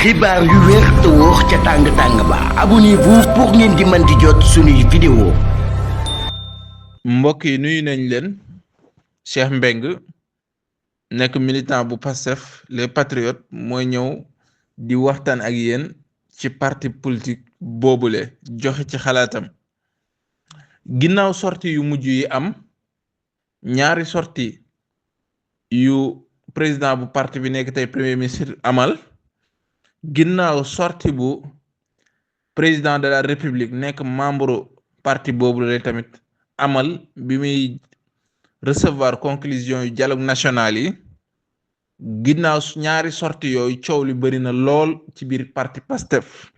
xibaar yu wér te wóor ca tàng-tàng ba abonnez-vous pour ngeen di mën di jot suñuy vidéo. mbokk yi nuyu nañ leen Cheikh Mbengue nekk militant bu Pastef les patriotes mooy ñëw di waxtaan ak yéen ci parti politique boobule joxe ci xalaatam ginnaaw sortie yu mujj yi am ñaari sortie yu président bu parti bi nekk tey premier ministre amal ginnaaw sortie bu président de la république nekk membre parti boobule tamit amal bi muy recevoir conclusion yu dialogue national yi ginnaaw ñaari sortie yooyu coow li bari na lool ci biir parti Pastef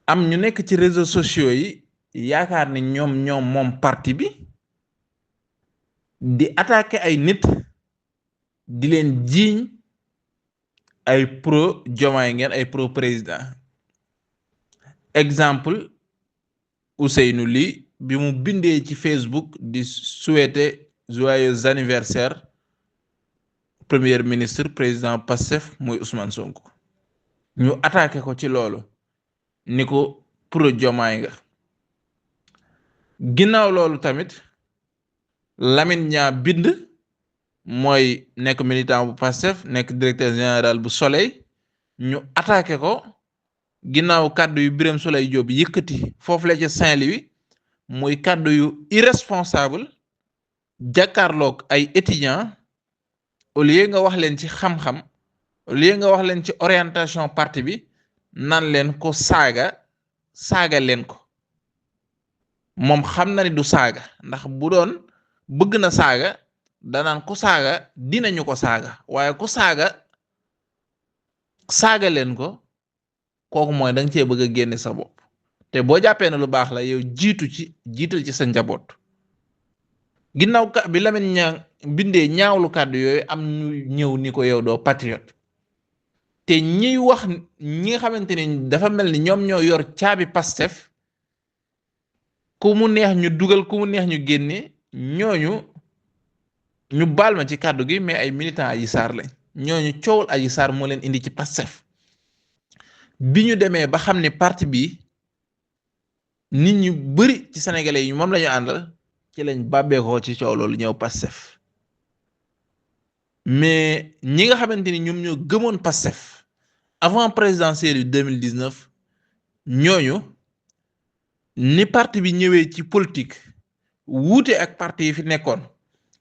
am ñu nekk ci réseaux sociaux yi yaakaar ni ñoom moom parti bi di attaquer ay nit di leen jiiñ ay pro Diomaye ngeen ay pro président exemple Ousseynou Ly bi mu bindee ci Facebook di souhaiter joyeux anniversaire premier ministre président Pastef muy Ousmane Sonko ñu attaqué ko ci loolu ni ko pro Diomaye nga ginnaaw loolu tamit Lamine Niang bind mooy nekk militant bu Pastef nekk directeur général bu Soleil ñu attaqué ko ginnaaw kàddu yu Birame Souleye Diop yëkkati foofu la ca Saint-Louis muy kàddu yu irresponsable jàkkaarloog ay étudiants au lieu nga wax leen ci xam-xam au lieu nga wax leen ci orientation parti bi nan leen ko saaga leen ko moom xam na ni du saaga ndax bu doon bëgg na saaga danaan ko saaga dinañu ko saaga waaye ku saaga leen ko kooku mooy da nga cee bëgg a génne sa bopp te boo jàppee ne lu baax la yow jiital ci sa njaboot ginnaaw bi Lamine Niang bindee ñaawlu kàddu yooyu am ñu ñëw ni ko yow doo patriote te ñiy wax ñi nga xamante ni dafa mel ni ñoom ñoo yor caabi Pastef ku mu neex ñu dugal ku mu neex ñu génne ñooñu ñu baal ma ci kàddu gi mais ay militants Adji Sarr lañ ñooñu coowul Adji Sarr moo leen indi ci Pastef bi ñu demee ba xam ne parti bi nit ñu bari ci sénégalais yi moom la ñu àndal ci lañ bàbbeekoo ci coow loolu ñëw Pastef mais ñi nga xamante ni ñoom ñoo gëmoon Pastef avant présidentielle yu 2019 ñooñu ni parti bi ñëwee ci politique wuute ak parti yi fi nekkoon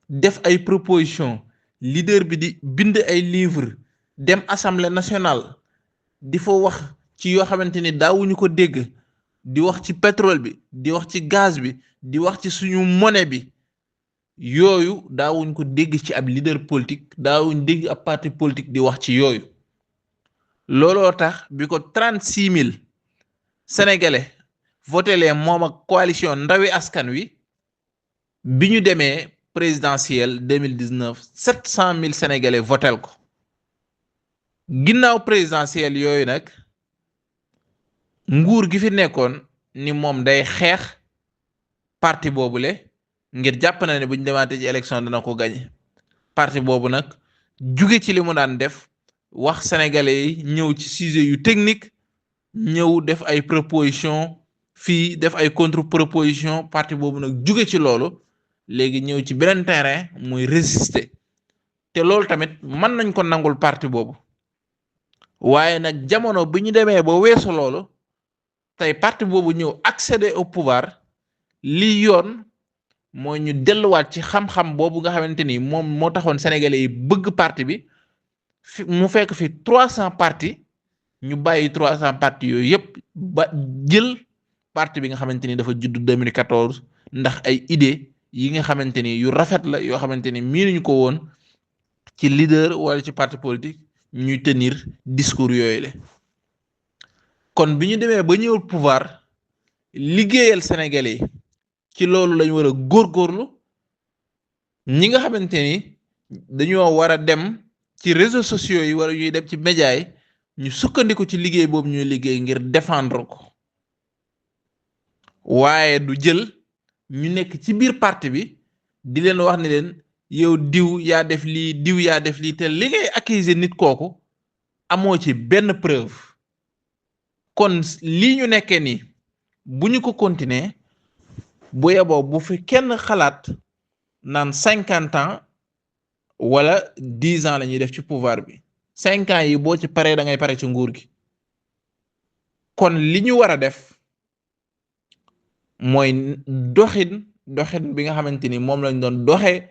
def ay proposition leader bi di bind ay livre dem assemblée nationale di fa wax ci yoo xamante ni daawuñu ko dégg di wax ci pétrole bi di wax ci gaz bi di wax ci suñu monnaie bi yooyu daawuñ ko dégg ci ab leader politique daawuñ dégg ab parti politique di wax ci yooyu looloo tax bi ko 36 000 sénégalais voté leen moom ak coalition ndawi askan wi bi ñu demee présidentielle 2019 700 000 sénégalais votel ko ginnaaw présidentielle yooyu nag nguur gi fi nekkoon ni moom day xeex parti boobule ngir jàpp na ne bu ñu demaatee ci élection dana ko gañe parti boobu nag jóge ci li mu daan def wax sénégalais yi ñëw ci sujet yu technique ñëw def ay proposition fii def ay contre proposition parti boobu nag jóge ci loolu léegi ñëw ci beneen terrain muy résister te loolu tamit mën nañ ko nangul parti boobu waaye nag jamono bi ñu demee ba weesu loolu tey parti boobu ñëw accéder au pouvoir li yoon mooy ñu delluwaat ci xam-xam boobu nga xamante ni moom moo taxoon sénégalais yi bëgg parti bi mu fekk fi 300 parti ñu bàyyi 300 parti yooyu yëpp ba jël parti bi nga xamante ni dafa judd 2014 ndax ay idée yi nga xamante ni yu rafet la yoo xamante ni miinuñu ko woon ci leader wala ci parti politique ñuy tenir discours yooyu la kon bi ñu demee ba ñëw pouvoir liggéeyal sénégalais ci loolu lañu war a góorgóorlu ñi nga xamante ni dañoo war a dem ci réseaux sociaux yi wala ñuy dem ci médias yi ñu sukkandiku ci liggéey boobu ñuy liggéey ngir défendre ko waaye du jël ñu nekk ci biir parti bi di leen wax ne leen yow diw yaa def lii diw yaa def lii te li ngay accuser nit kooku amoo ci benn preuve kon lii ñu nekkee nii bu ñu ko continuer bu yeboo bu fi kenn xalaat naan 50 ans wala 10 ans la ñuy def ci pouvoir bi 5 ans yi boo ci paree da ngay pare ci nguur gi kon li ñu war a def mooy doxin bi nga xamante ni moom lañ doon doxee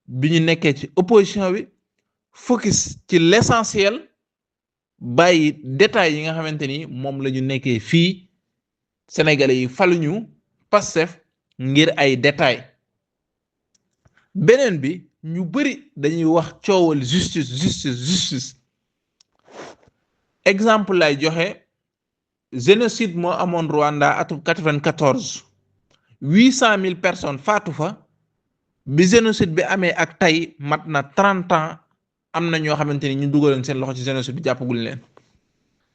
bi ñu nekkee ci opposition bi focus ci l'essentiel bàyyi détails yi nga xamante ni moom la ñu nekkee fii sénégalais yi faluñu Pastef ngir ay détails beneen bi ñu bari dañuy wax coowal justice exemple lay joxe génocide moo amoon Rwanda atum 94 800,000 personnes faatu fa bi génocide bi amee ak tey mat na 30 ans am na ñoo xamante ni ñu dugaloon seen loxo ci génocide bi jàppagul leen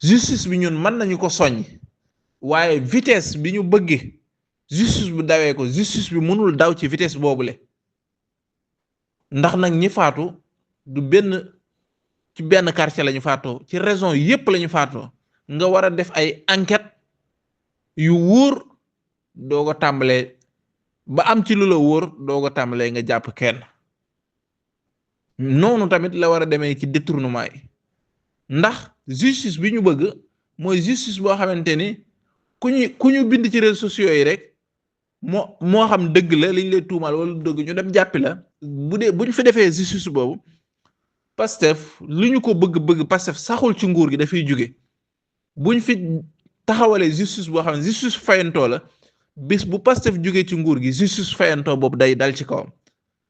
justice bi ñun mën nañu ko soññ waaye vitesse bi ñu bëgg justice bi dawee ko justice bi mënul daw ci vitesse boobule ndax nag ñi faatu du ci benn quartier la ñu faatoo ci raison yépp la ñu faatoo nga war a def ay enquête yu wóor doo ko tàmbalee ba am ci lu la wóor doo ko tàmbalee nga jàpp kenn noonu tamit la war a demee ci détournement yi ndax justice bi ñu bëgg mooy justice boo xamante ni ku ñu bind ci réseaux sociaux yi rek moo xam dëgg la liñ lay tuumal wala dëgg ñu dem jàppi la bu ñu fi defee justice boobu Pastef lu ñu ko bëgg Pastef saxul ci nguur gi dafay jóge buñ fi taxawalee justice boo xam ne justice fayantoo la bis bu Pastef jógee ci nguur gi justice fayantoo boobu day dal ci kawam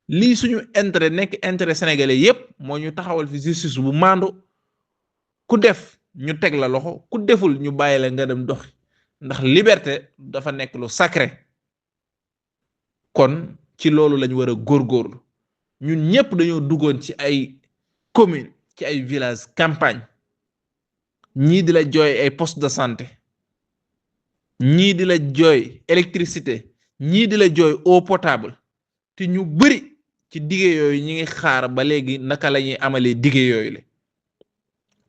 lii suñu intérêt nekk intérêt sénégalais yépp moo ñu taxawal fi justice bu maandu ku def ñu teg la loxo ku deful ñu bàyyi la nga dem doxi ndax liberté dafa nekk lu sacré kon ci loolu lañ war a góorgóorlu ñun ñépp dañoo duggoon ci ay commune ci ay village campagne ñii di la jooy ay poste de santé ñii di la jooy électricité ñii di la jooy eau potable te ñu bari ci dige yooyu ñi ngi xaar ba léegi naka la ñuy amalee dige yooyu la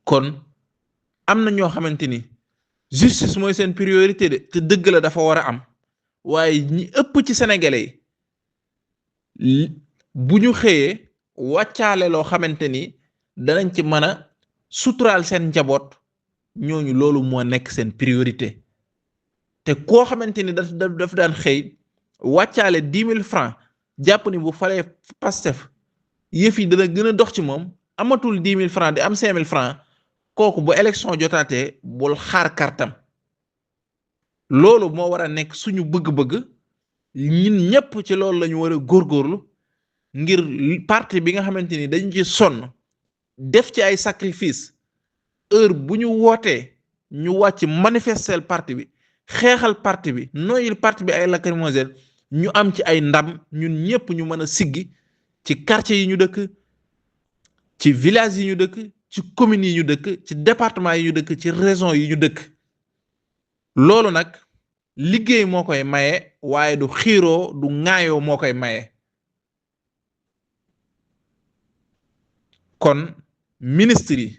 kon am na ñoo xamante ni justice mooy seen priorité de te dëgg la dafa war a am waaye ñi ëpp ci sénégalais yi bu ñu xëyee wàccaale loo xamante ni danañ ci mën a suturaal seen njaboot ñooñu loolu moo nekk seen priorité te koo xamante ni daf daan xëy wàccaale 10,000 francs jàpp ni bu falee Pastef yëf yi dana gën a dox ci moom amatul 10,000 francs di am 5,000 francs kooku bu élection jotaatee bul xaar kartam loolu moo war a nekk suñu bëgg-bëgg ñun ñëpp ci loolu la ñu war a góorgóorlu ngir parti bi nga xamante ni dañu ci sonn def ci ay sacrifice heure bu ñu wootee ñu wàcc manifester parti bi xeexal parti bi noyyil parti bi ay lacrymogène ñu am ci ay ndam ñun ñëpp ñu mën a siggi ci quartier yi ñu dëkk ci village yi ñu dëkk ci communes yi ñu dëkk ci département yi ñu dëkk ci région yi ñu dëkk loolu nag liggéey moo koy maye waaye du xiiroo du ŋaayoo moo koy maye kon ministre yi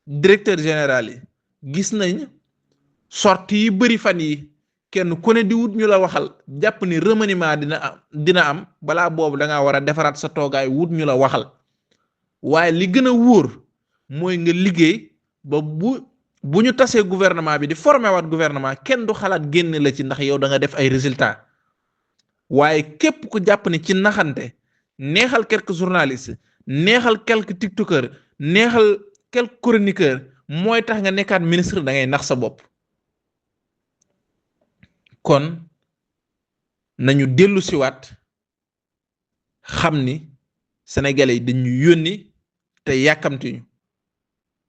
directeur général yi gis nañ sortie yi bari fan yi kenn ku ne di wut ñu la waxal jàpp ni remaniement dina am balaa boobu da ngaa war a defaraat sa toogaay wut ñu la waxal waaye li gën a wóor mooy nga liggéey ba bu ñu tasee gouvernement bi di former waat gouvernement kenn du xalaat génn la ci ndax yow da nga def ay résultats waaye képp ku jàpp ni ci naxante neexal quelques journalistes neexal quelques tiktokers neexal quelques chroniqueurs mooy tax nga nekkaat ministre da ngay nax sa bopp kon nañu dellu siwaat xam ni sénégalais yi dañu yónni te yàkkamtiñu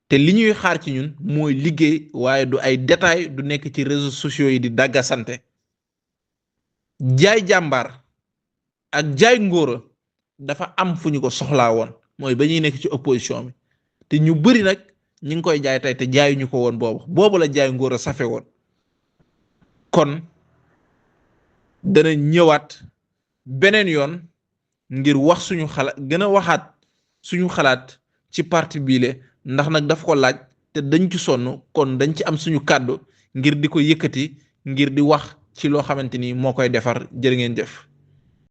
te li ñuy xaar ci ñun mooy liggéey waaye du ay détails du nekk ci réseaux sociaux yi di dagga sante jaay jàmbaar ak jaay ngóora dafa am fu ñu ko soxlaa woon mooy ba ñuy nekk ci opposition bi te ñu bari nag ñi ngi koy jaay tey te jaayuñu ko woon boobu la jaay ngóora safe woon kon dana ñëwaat beneen yoon ngir wax suñu xalaat gën a waxaat suñu xalaat ci parti biile ndax nag daf ko laaj te dañ ci sonn kon dañ ci am suñu kàddu ngir di ko yëkkati ngir di wax ci loo xamante ni moo koy defar jërë ngeen jëf